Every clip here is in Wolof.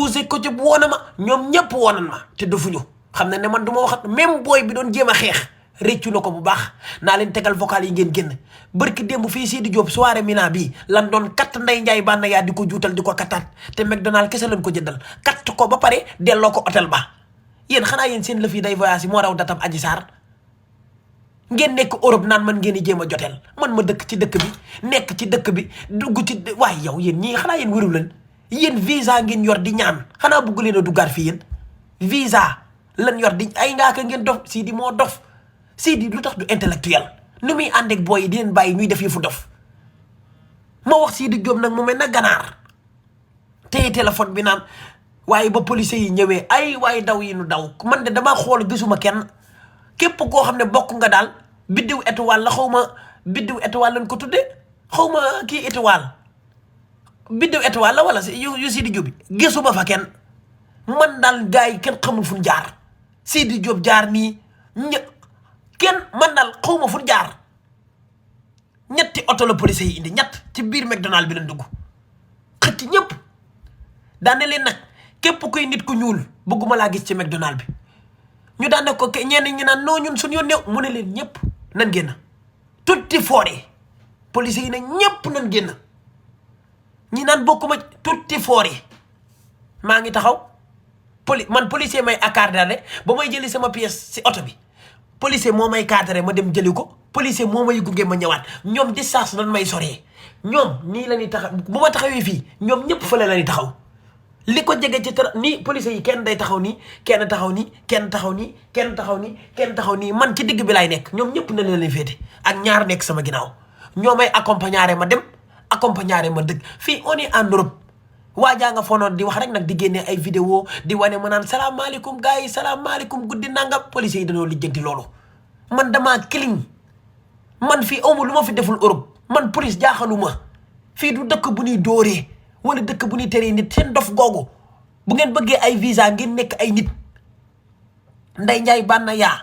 bougé ko ci woona ma ñoom ñëpp woonan ma te defuñu xam na ne man du ma waxat même booy bi doon jéem a xeex réccu na ko bu baax naa leen tegal vocal yi ngeen génn barki démb fii Sidi Diop soirée Mina bii lan doon katt Ndeye Ndiaye bànn yaa di ko juutal di ko kattaat te McDonald kese lañ ko jëndal katt ko ba pare delloo ko hôtel ba yéen xanaa yéen seen lëf yi day voyage yi moo raw datam Adji Sarr ngeen nekk Europe naan man ngeen di jéem a joteel man ma dëkk ci dëkk bi nekk ci dëkk bi dugg ci waaye yow yéen ñii xanaa yéen wëru leen yéen visa ngeen yor di ñaan xanaa bugg leen a duggaat fii yéen visa lan yor di ay ngaaka ngeen dof Sidi moo dof Sidi lu tax du intellectuel nu muy ànd ak booy yi di leen bàyyi ñuy def yëfu dof ma wax Sidi Diop nag mu mel na ganaar téye téléphone bi naan waaye ba policiers yi ñëwee ay waaye daw yi nu daw man de damaa xool gisuma kenn képp koo xam ne bokk nga daal biddiw étoile la xaw ma biddiw étoile lañ ko tuddee xaw ma kii étoile biddiw étoile la wala yu Sidi Diop bi gisuma fa kenn man daal gars yi kenn xamul fu ñu jaar Sidi Diop jaar nii kenn man daal xaw ma fu ñu jaar ñetti oto la police yi indi ñett ci biir McDonald bi lañ dugg xëcc ñëpp daane leen nag képp kuy nit ku ñuul bëgguma laa gis ci McDonald bi ñu daan ne ko ñenn ñi naan noo ñun suñu yoon new mu ne leen ñëpp nan génn tutti foore police yi nag ñëpp nan génn ñi naan bokkuma tutti foore maa ngi taxaw man policier may accardé ba may jëli sama pièce si oto bi policier moo may cadré ma dem jëli ko policier moo may gunge ma ñëwaat ñoom distance nan may soree ñoom nii la ñuy taxaw bu ma taxawee fii ñoom ñëpp fële la ñuy taxaw li ko jege ci nii policier yi kenn day taxaw nii kenn taxaw nii kenn taxaw nii kenn taxaw nii kenn taxaw nii man ci digg bi laay nekk ñoom ñëpp na leen féete ak ñaar nekk sama ginnaaw ñoo may accompagner ma dem accompagner ma dëgg fii on est en Europe waajaa nga foonoon di wax rek nag di génne ay vidéo di wane ma naan salaamaaleykum gars yi salaamaaleykum guddi nangam policiers yi dañoo lijjanti loolu man damaa clean man fii awma lu ma fi deful Europe man police jaaxaluma fii du dëkk bu ñuy dóoree wala dëkk bu ñuy teree nit seen dof googu bu ngeen bëggee ay visa ngeen nekk ay nit Ndeye Ndiaye bànna yaa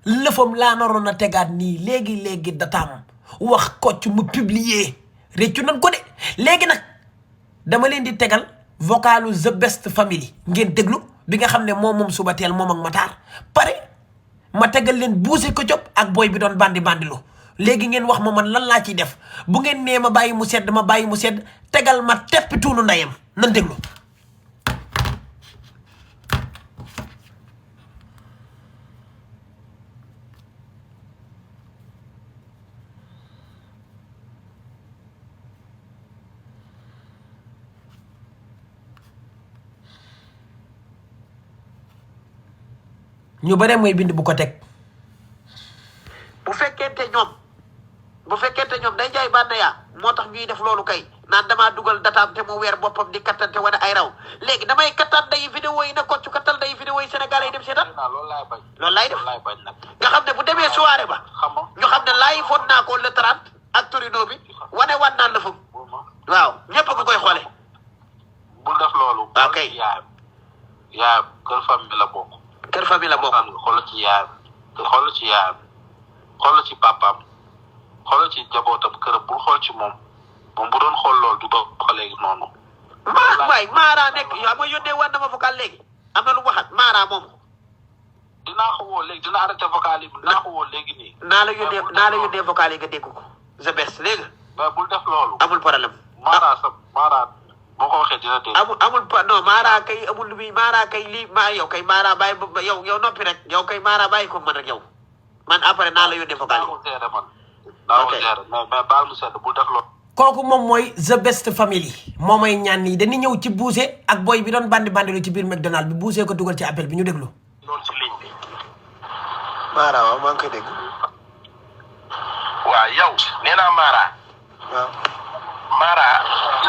lëfam laa naroon a tegaat nii léegi dataam wax kocc mu publier réccu nañ ko de léegi nag dama leen di tegal vocalu The Best Family ngeen déglu bi nga xam ne moom suba teel moom ak Matar pare ma tegal leen buuse ko cop ak booy bi doon bandilu léegi ngeen wax ma man lan laa ciy def bu ngeen nee ma bàyyi mu sedd ma bàyyi mu sedd tegal ma teppi tuunu ndeyam nan déglu. ñu bare mooy bind bu ko teg bu fekkente ñoom day jaay bànn yaa moo tax ñuy def loolu kay naan damaa dugal dataam te mu weer boppam di kattante wane ay raw léegi damay kattaan day vidéo yi na koccu kattal day vidéo yi Sénégal yi dem seetaan loolu laay def nga xam ne bu demee soirée ba ñu xam ne laay foon naa ko le 30 ak Torino bi wane wan naan la fa waaw ñëpp a koy xoole bu def loolu waaw kay yaayam kër famille la bokk kër famille la bokk xoolal ci yaayam xoolal ci papaam xoolal ci jabootam këram bul xool ci moom bu doon xool loolu du doon léegi noonu. Mara nekk yow ma yónnee woon na ma vocal léegi am na lu mu waxat Mara moom. dinaa ko woo léegi dina arrêté vocal yi dinaa ko woo léegi nii. naa la yónnee vocal yi nga dégg ko The Best léegi. mais bul def loolu. amul problème. Mara boo ko waxee dina dégg. non Mara kay amul lu muy Mara kay lii yow kay Mara bàyyi ba yow noppi rek yow kay Mara bàyyi ko man rek yow man après naa la yónnee vocal yi. daa ko gérer mais baal mu sedd bul def loolu. kooku moom mooy The Best Family moo may ñaan nii dañuy ñëw ci buuse ak boy bi doon bandilu ci biir McDonald bi buuse ko dugal ci appel bi ñu déglu. loolu ci ligne bi. Mara waaw maa ngi koy dégg. waaw yow nee naa Mara. waaw. Mara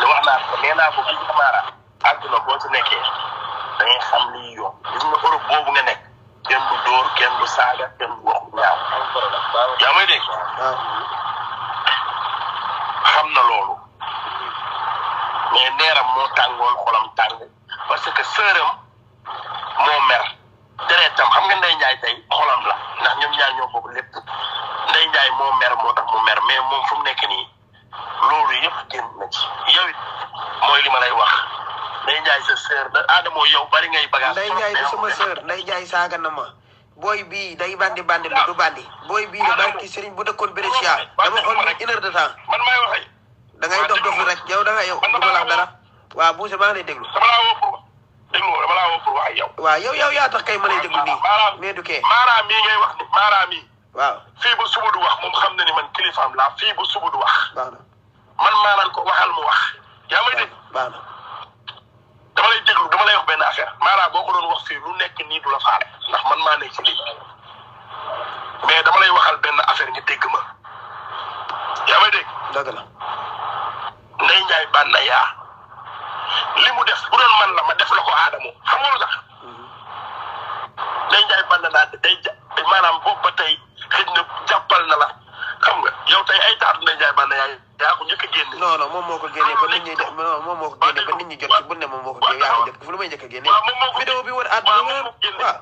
li wax naa ko nee naa ko gis nga Mara. àdduna boo ci nekkee da ngay xam liy yoon. gis nga Europe boobu nga nekk. kenn du dóor kenn du saaga kenn du wax ñaaw. yaa may dégg. waaw. xam na loolu. mais neeram moo tàngoon xolam tàng. parce que sëram moo mer. deretam xam nga Ndeye Ndiaye tey xolam la ndax ñoom ñaar ñoo bokk lépp. Ndeye Ndiaye moo mer moo tax mu mer mais moom fu mu nekk nii loolu yëpp génn na ci. yow it mooy li ma lay wax Ndeye Ndiaye sa sœur la Adamo yow bari ngay bagage. Ndeye Ndiaye du sama sœur Ndeye Ndiaye saaga na ma booy bii day bandi la du bandi booy bii de barki Serigne bu dëkkoon Brescia dama xool ni 1 heure de temps man maay waxee. da ngay dox doxu rek yow da nga yow du ma la wax dara waaw Boucher maa ngi lay déglu. dama laa woo pour wax ak yow. waaw yow yaa tax kay ma lay déglu nii mais du kee. Mara mii ngay wax ni Mara mii. waaw fii ba suba du wax moom xam na ni man kilifaam laa fii ba suba du wax. baax na man maa naan ko waxal mu wax. yaa may dégg. baax na dama lay déglu dama lay wax benn affaire Mara boo ko doon wax fii lu nekk nii du la faale ndax man maa nekk ci lii mais dama lay waxal benn affaire nga dégg ma yaa may dégg. dëgg la. Ndeye Ndiaye bànn yaa li mu def bu doon man la ma def la ko Adamo xam nga lu tax. Ndeye Ndiaye bànn naa day maanaam boobu ba tey xëj na jàppal na la xam nga yow tey ay taatu Ndeye Ndiaye bànn yaa ko njëkk a génne. non moom moo ko génnee ba nit ñi de moom moo ko génnee ba nit ñi jot ci bu ne moom moo ko génnee yaa ko jot fu lu may njëkk a génnee. waaw moom moo ko vidéo bi war a àdduna waaw.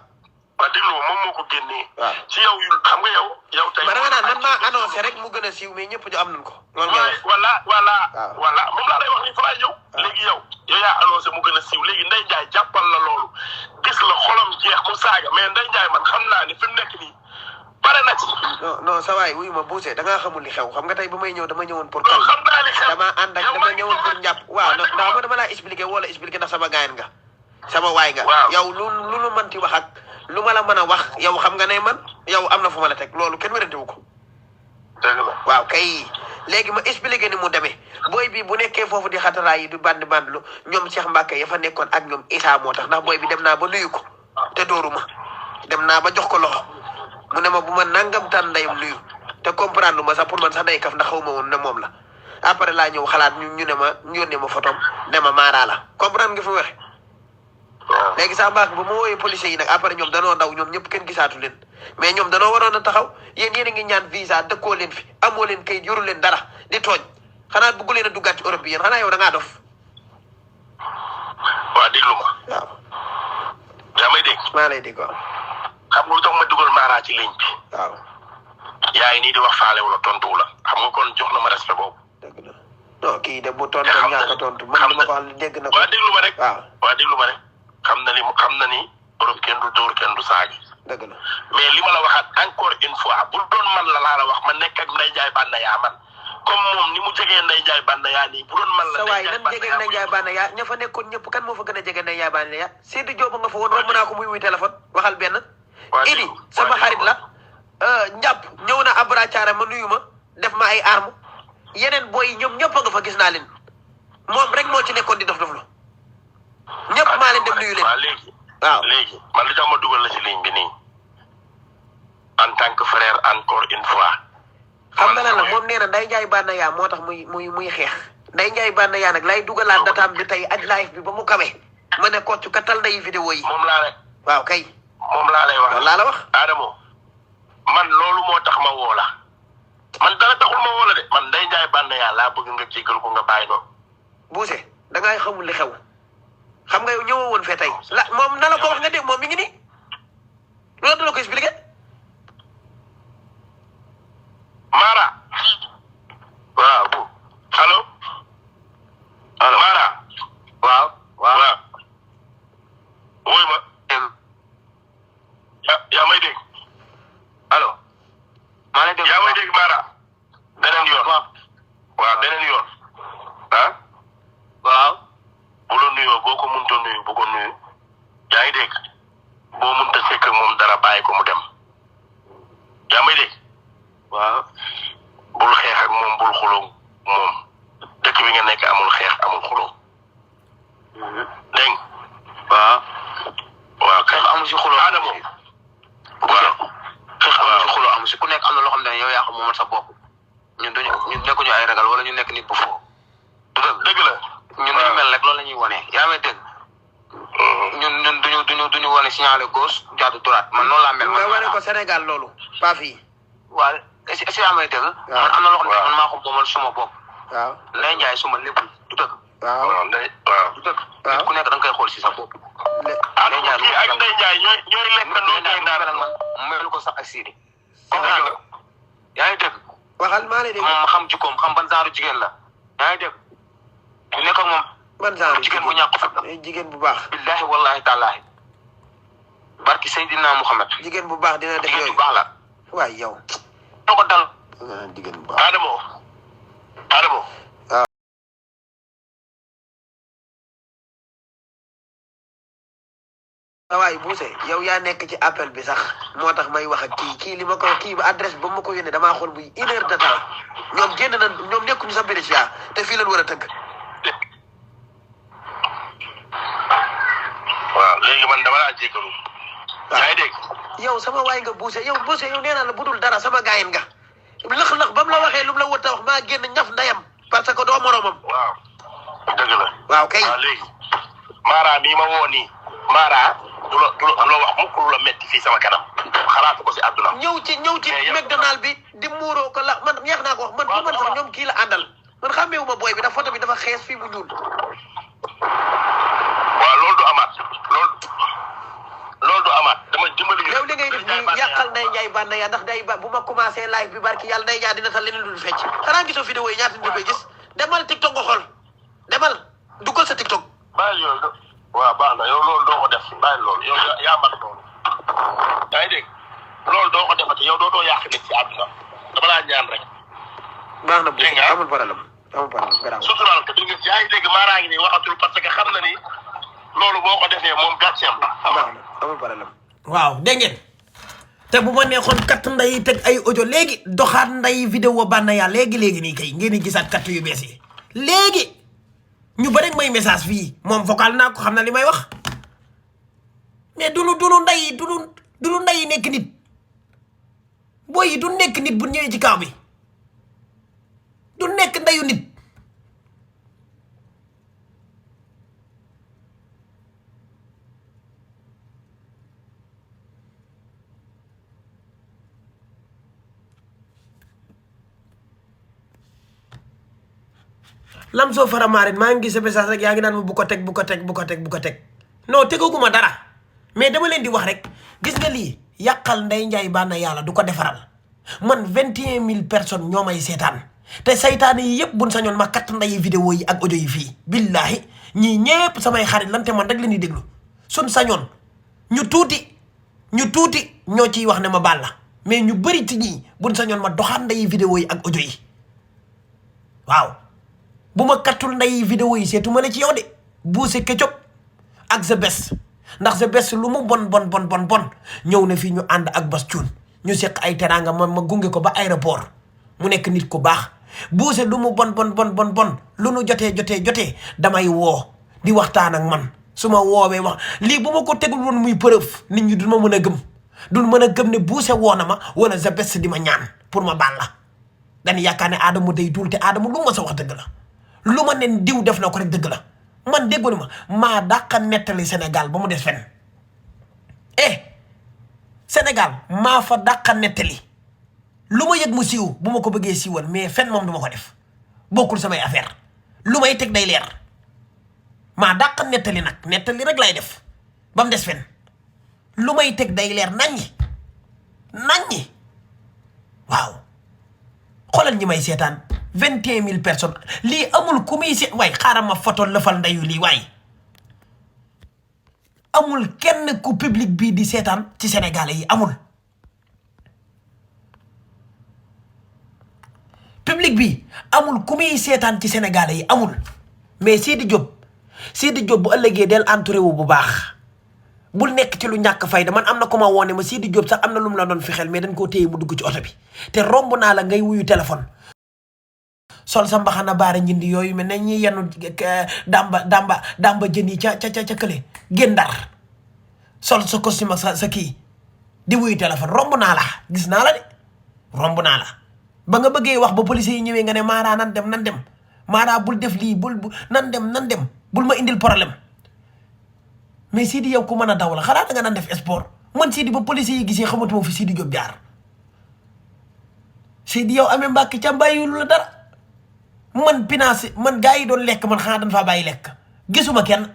waaw déglu moom moo ko génnee. waaw ci yow yu xam nga yow tey. ma da nga naan man maa annoncé rek mu gën a siiw mais ñëpp ñu am nañ ko. loolu ngay wax voilà moom laa lay wax nii fa laay ñëw. léegi yow yaa annoncé mu gën a siiw léegi Ndeye Ndiaye jàppal la loolu gis la xolam jeex mu saaga mais Ndeye Ndiaye man xam naa ni fi mu nekk nii pare na ci. non sa waay wuyu ma Boucher da ngaa xamul li xew xam nga tey ba may ñëw dama ñëwoon pour. non xam naa li xew dama ànd ak dama ñëwoon pour njàpp waaw ndax dama laa expliqué wala expliqué ndax sama gaayan nga sama waay nga. yow lu lu mënti wax ak lu ma la mën a wax yow xam nga ne man yow am na fu ma la teg loolu kenn wérantewu ko. dëgg la waaw kay léegi ma expliqué ni mu demee booy bi bu nekkee foofu di xataraay yi du bandi lu ñoom Cheikh Mbacke ya fa nekkoon ak ñoom Issa moo tax ndax booy bi dem naa ba nuyu ko te dóoru ma dem naa ba jox ko loxo mu ne ma bu ma nangam tànn ndeyam nuyu te comprendre ma sax pour man sax day kaf ndax xaw ma woon ne moom la après laa ñëw xalaat ñu ne ma ñu yónnee ma photom ne ma Mara la comprendre nga fi mu waxe léegi sax Mbacke ba ma wooyee policiers yi nag après ñoom danoo daw ñoom ñëpp kenn gisaatu leen mais ñoom danoo waroon a taxaw yéen a ngi ñaan visa dëkkoo leen fi amoo leen kayit yoru leen dara di tooñ xanaa bëggu leen a duggaat ci Europe bi yéen xanaa yow da ngaa dof. waa déglu ma. waaw. yaa may dégg. maa lay dégg waaw. xam nga lu tax ma dugal Mara ci ligne bi. waaw. yaa ngi nii di wax faale wala tontu la xam nga kon jox na ma respect boobu. dëgg la non kii de bu tontu ñaaka tontu man li ma ko wax dégg na ko. waa déglu ma rek. waaw waa déglu ma rek. xam na ni Europe kenn du dóor kenn du saagi. dëgg la mais li ma la waxaat encore une fois bu doon man la laa la wax ma nekk ak Ndeye Ndiaye bànn yaa man comme moom ni mu jegee Ndeye Ndiaye bànn yaa nii bu doon man la. sa waay nan jegee Ndeye Ndiaye bànn yaa ña fa nekkoon ñëpp kan moo fa gën a jege Ndeye Ndiaye bànn yaa Seydou Diop nga fa woon romb naa ko muy wuy téléphone waxal benn. Idi sama xarit la. njàpp ñëw na Abra Thiara ma nuyu ma def ma ay arme yeneen booy yi ñoom ñëpp nga fa gis naa leen moom rek moo ci nekkoon di dof la ñëpp maa leen dem nuyu leen. waaw léegi man li tax ma dugal la ci ligne bi nii en tant que frère encore une fois. xam nga lan la moom nee na Ndeye Ndiaye bànn yaa moo tax muy xeex Ndeye Ndiaye bànn yaa nag lay dugalaat dataam bi tey ak live bi ba mu kawe ma ne kocc katal nday vidéo yi. moom laa lay. waaw kay. moom laa lay wax. laa la wax. Adamo man loolu moo tax ma woo la man dara taxul ma woo la de man Ndeye Ndiaye bànn yaa laa bëgg nga jégal ko nga bàyyi noonu. Boucher da ngay xamul li xew xam nga yow ñëwoo woon fee tey la moom na la ko wax nga dégg moom mi ngi nii loolu da la ko expliqué. Mara. waaw bu allo. allo Mara. waaw. wuy ma. yaa may dégg. allo. maa ngi dégg yaa may dégg Mara. beneen yoon. waaw beneen yoon. ah. waaw. bu la nuyoo boo ko mënta nuyu bu ko nuyu. yaa ngi dégg. boo mënta sekk ak moom dara bàyyi ko mu dem. yaa may dégg. waaw. bul xeex ak moom bul xuloo moom dëkk bi nga nekk amul xeex amul xuloo. dégg waaw. waaw kay amul si xuloo. Adamo. waaw. xeex amul si xuloo amul si ku nekk am na loo xam ne yow yaa xam moomal sa bopp ñun nekkuñu ay ragal wala ñu nekk nit bu foo. dëgg la. ñun dañu mel rek loolu la ñuy wane yaa may dégg. ñun duñu wane signalé gauche jaadu droite man noonu laa mel. nga wane ko Sénégal loolu pas fii. waaw est-ce que yaa may dégg. man am na loo xam ne man maa ko moomal suma bopp. waaw Ndeye Ndiaye suma lépp du dëgg. waaw du dëgg. nit ku nekk da nga koy xool si sa bopp. Ndeye Ndiaye ak Ndeye Ndiaye ñooy lekkandoo ñooy naan man melu ko sax ak Sidi. comprendre nga yaa ngi dégg. waxal maa lay dégg. moom ma xam jikkoom xam ban genre jigéen la yaa ngi dégg. du nekk ak moom man genre jigéen bu ñàkk fat la. jigéen bu baax. billahi wallahi taalahi. barki Seydina Muhammad. jigéen bu baax dina def jigéen yooyu. bu baax la. waay yow. ñoo ko dal. jigéen bu baax. Adamo Adamo waay buuse yow yaa nekk ci appel bi sax moo tax may wax ak kii li ma ko kii ba adresse ba ma ko yónnee damaa xool buy 1 heure de temps ñoom génn na ñoom nekkuñu sax Brescia te fii lañ war a tëgg. waaw léegi man dama laa jéggalu. yaa ngi dégg. yow sama waay nga buuse yow nee naa la budul dara sama gaayin nga lëx-lëx ba mu la waxee lu mu la wër ta wax maa génn ñaf ndayam parce que doo moromam. waaw dëgg la. waaw kay. waaw léegi Mara mii ma woo nii Mara du la wax mukk lu la metti fii sama kanam xalaatu ko si àdduna. ñëw ci McDonald bi di muuroo ko la man ñeex naa ko wax man bu man sax ñoom kii la àndal man xàmmeewu ma booy bi dafa photo bi dafa xees fii mu ñuul. waaw loolu du amaat loolu du amaat dama dimbali ñu. yow li ngay def nii yàqal Ndeye Ndiaye bànn yaa ndax day ba bu ma commencé live bi barki yàlla Ndeye Ndiaye dina sax leneen lu dul fecc xanaa gisoo vidéo yi ñaata nit koy gis demal TikTok nga xool demal duggal sa TikTok. bàyyi yooyu waaw baax na yow loolu doo ko def bàyyi loolu yow yaa mag loolu. yaa ngi dégg loolu doo ko defati yow doo yàq nit ci àdduna dama laa ñaan rek. baax na bu dégg nga amul problème garaaw. suturaal ko dégg nga yaa ngi dégg Mara ngi nii waxatul parce que xam na ni loolu boo ko defee moom gàcceem la. baax na amul problème. waaw dégg ngeen te bu ma neexoon kat nday teg ay audio léegi doxaat nday vidéo bànn yaa léegi nii kay ngeen di gisaat kat yu bees yi léegi ñu bëri may message fii moom vocal naa ko xam na li may wax mais dunu nday nekk nit booy yi du nekk nit bu ñëwee ci kaw bi du nekk ndayu nit. Lamso Faramaren maa ngi gis sa message rek yaa ngi naan ma bu ko teg non tegaguma dara mais dama leen di wax rek gis nga lii yàqal Ndeye Ndiaye bànn yàlla du ko defaral man 21 000 personnes ñoo may seetaan te saytaane yi yëpp buñ sañoon ma katt nday vidéo yi ak audio yi fii billahi ñii ñëpp samay xarit lan te man rek leen di déglu suñ sañoon ñu tuuti ñoo ciy wax ne ma baal la mais ñu bëri ci ñii buñ sañoon ma doxaan nday vidéo yi ak audio yi waaw bu ma kattul nday vidéo yi seetu ma ne ci yow de Boucher Ketchup ak The Best ndax The Best lu mu bon ñëw na fii ñu ànd ak Bass Thioune ñu seq ay teraanga ma gunge ko ba aéroport mu nekk nit ku baax Boucher lu mu bon lu nu jotee damay woo di waxtaan ak man su ma woowee wax lii bu ma ko tegul woon muy preuve nit ñi du ma mën a gëm duñ mën a gëm ne Boucher woo na ma wala The Best di ma ñaan pour ma baal la dañu yaakaar ne Adamo day tuul te Adamo lu ma sa wax dëgg la lu ma nen diw def na ko rek dëgg la man déggoon ma maa dàqa nettali Sénégal ba mu des fen Sénégal maa fa dàqa nettali lu ma yëg mu siiw bu ma ko bëggee siiwal mais fen moom du ma ko def bokkul samay affaire lu may teg day leer maa dàqa nettali nag nettali rek lay def ba mu des fen lu may teg day leer naññi waaw xoolal ñi may seetaan 21 000 personnes lii amul ku muy seet waaye xaaral ma photo lëfal ndeyu lii waaye amul kenn ku public bii di seetaan ci Sénégalais yi amul public bi amul ku muy seetaan ci Sénégalais yi amul mais Sidi Diop bu ëllëgee del entouré wu bu baax bul nekk ci lu ñàkk fayda man am na ko ma woone ma Sidi Diop sax am na lu mu la doon fi xel mais dañ koo téye mu dugg ci oto bi te romb naa la ngay wuyu téléphone sol sa mbaxana baara njindi yooyu mais nañ ñuy yenu damba jën yi ca kële gén Ndar sol sa costume ak sa kii di wuyu téléphone romb naa la gis naa la de romb naa la ba nga bëggee wax ba policiers yi ñëwee nga ne Mara nan dem Mara bul def lii nan dem bul ma indil problème mais Sidi yow ku mën a daw la xanaa da nga naan def sport man Sidi ba policiers yi gisee xamatuma fi Sidi Diop jaar Sidi yow amee mbàkk ca bàyyiwul la dara man financé man gars yi doon lekk man xanaa dañ faa bàyyi lekk gisuma kenn